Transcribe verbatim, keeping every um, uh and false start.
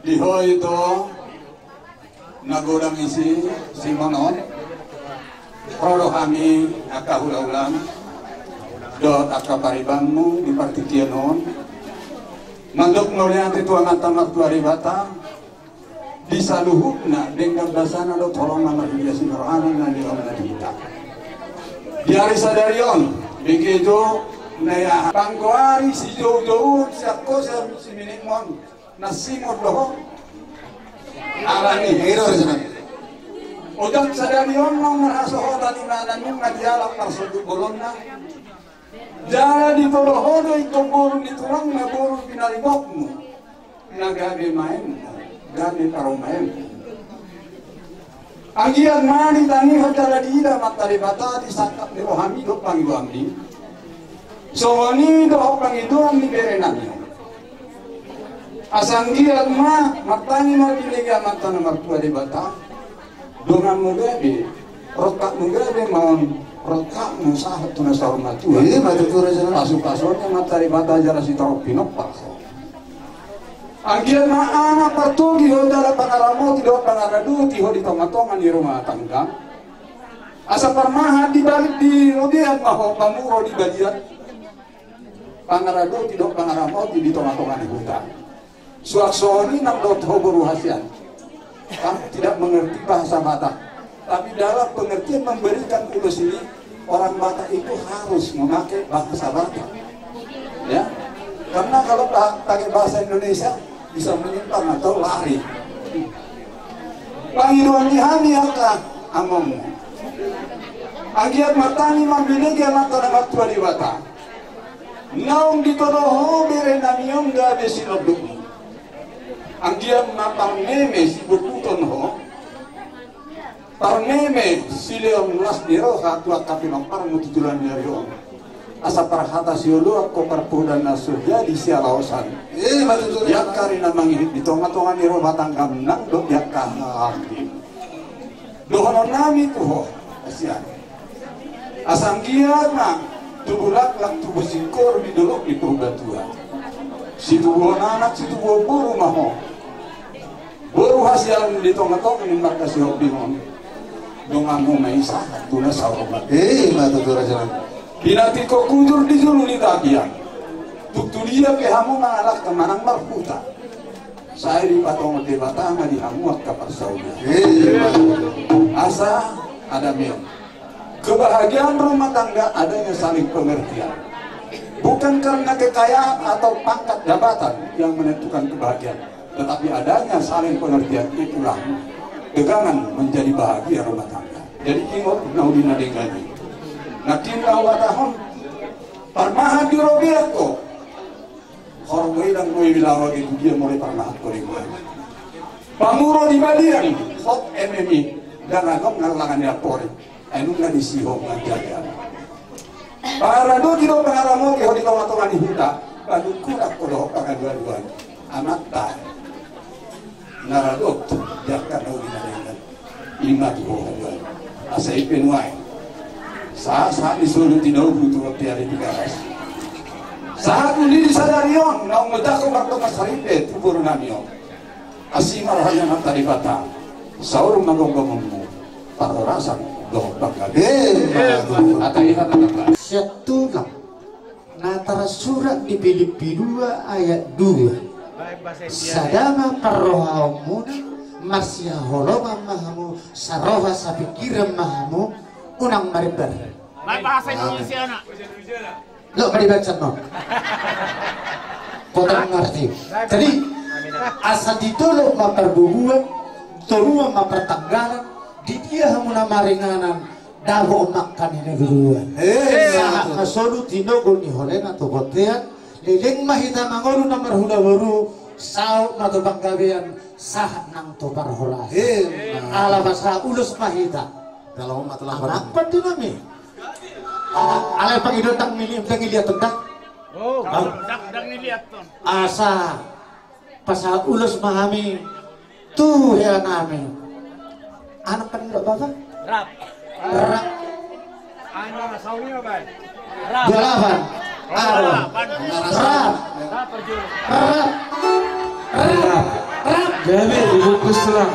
Di ho ito na godang isi simonot, ro do hami angka hulahulam dohot angka paribanmu di partingkian on, mandok mauliate tu Amanta Martua Debata di saluhutna denggan basana dohot holongna marhite asi ni rohana na nilehonna di hita. Di ari sadari on, begejo na ia panggoari sijoujouon sian ho sian siminimon, na singot do ho. Alani. Ojak sadari on naung marhasohotan ibana nunga dialap parsonduk bolonna. Jala ditolo ho do ingkon boru ni tulangna, boru pinaribotmu na gabe maenmu, gabe parumaenmu. Anggiat ma ditangihon jala diida Amanta Debata di sangkap ni rohami dohot pangidoanmi, songon i dohot pangidoan ni berenami on. Asa anggiat ma martangi marbinege Amanta na Martua Debata, donganmu gabe, rongkapmu gabe ma on, rongkapmu sahat tu na saur matua. Ima tutu, raja. Pasupasuon ni Amanta Debata jala sitorop pinompar ho. Anggiat ma anak partogi ho jala pangaramoti dohot pangaradoti ho di tongatonga ni rumah tangga. Asa parmahan di balik di robean ma ho, pamuro di balian, pangaradoti dohot pangaramoti di tongatonga ni huta. Suang songon i nang dohot ho boru hasian. Kamu tidak mengerti bahasa Batak. Tapi dalam pengertian memberikan ulos ini, orang Batak itu harus memakai bahasa Batak. Ya. Karena kalau pa-, pakai bahasa Indonesia, bisa menyimpang atau lari. Pangidoan ni hami angka amongmu. Anggiat martangi marbinege Amanta na Martua Debata. Naung ditolo ho berenami on gabe sinondukmu. Anggiat ma parmeme sibokuton ho, parmeme silehon las ni roha tu angka pinomparmu tu joloan ni ari on. Asa parhata sioloan ho, parpoda na so jadi sialaosan. Ima tutu, raja. Di angka ari na mangihut di tongatonga ni rumah tanggam nang dohot di angka hahaanggi. Dohononnami tu ho hasian. Asa anggiat ma tubu laklak tubu singkoru di dolok ni Purbatua. Situbuhon anak situbuhon boru ma ho. Boru hasian di tongatonga ni marga Sihombing on. Donganmu ma i sahat tu na saur matua. Ima tutu, raja. Di na tingko hujur di julu ni tapian. Tung tu dia pe hamu mangalangka manang marhuta, sai dipatongon Debata ma di hamu angka parsaulian. Ima tutu. Asa adami on. Kebahagiaan rumah tangga adanya saling pengertian. Bukan karena kekayaan atau pangkat jabatan yang menentukan kebahagiaan, tetapi adanya saling pengertian itulah pegangan menjadi bahagia rumah tangga. Jadi ingot na uli na denggan i. Nangkin na huhatahon, parmahan di robean ho. Horong mo ilang mo i bilawa di dia mulai parmahan ho di gua. Pamuro di balian, hot M M I, dan agam ngarlangan ya pori. Ai nunga disi ho manjaga. Pangaradoti dohot pangaramoti ho di tongatonga ni huta, panungkunan ho dohot pangalualuan. Amanta na radot di angka na uli na denggan. Ima tu ho halualuan. Asa i pe nuaeng. Sahat, sahat ni solu tinogu tu ronti ari Tigaras. Sahat uli di sadari on naung mendako martonga saripe tu borunami on. Asi ma roha ni Amanta Debata, saur ma gomgomonmu, parhorasan dohot panggabean. Hata i hata tamba. Sian tulang na tarsurat di Pilippi dua ayat dua. Sada ma parrohaonmuna, marsihaholongan ma hamu, saroha sapingkiran ma hamu, unang marimbar. Baik bahasa Indonesia na. Lo, mari baca no. Kota mengerti. Jadi, asa di dolok ma parboruan, toruan ma partanggalan, di dia hamu na maringanan, dapot ma angka ni na guruan. Eh, sahat ma solu tinogu ni holena tu bontean, leleng ma hita mangolu na marhula boru, saut ma tu panggabean, sahat nang tu parhorasan. Eh, ala pasahat ulos ma hita. Dalam ma tu lapan. Anak pande nami. Alai pangido ndang nili-, ndang niliat ndang. Oh, ndang, ndang niliat on. Asa pasahat ulos ma hami tu hea nami. Anak kan nggak apa-apa? Rap. Rap. Anu, sauni apa? Rap. Dua lapan. Rap. Rap. Rap. Rap. Rap. Gabe dibungkus tulang.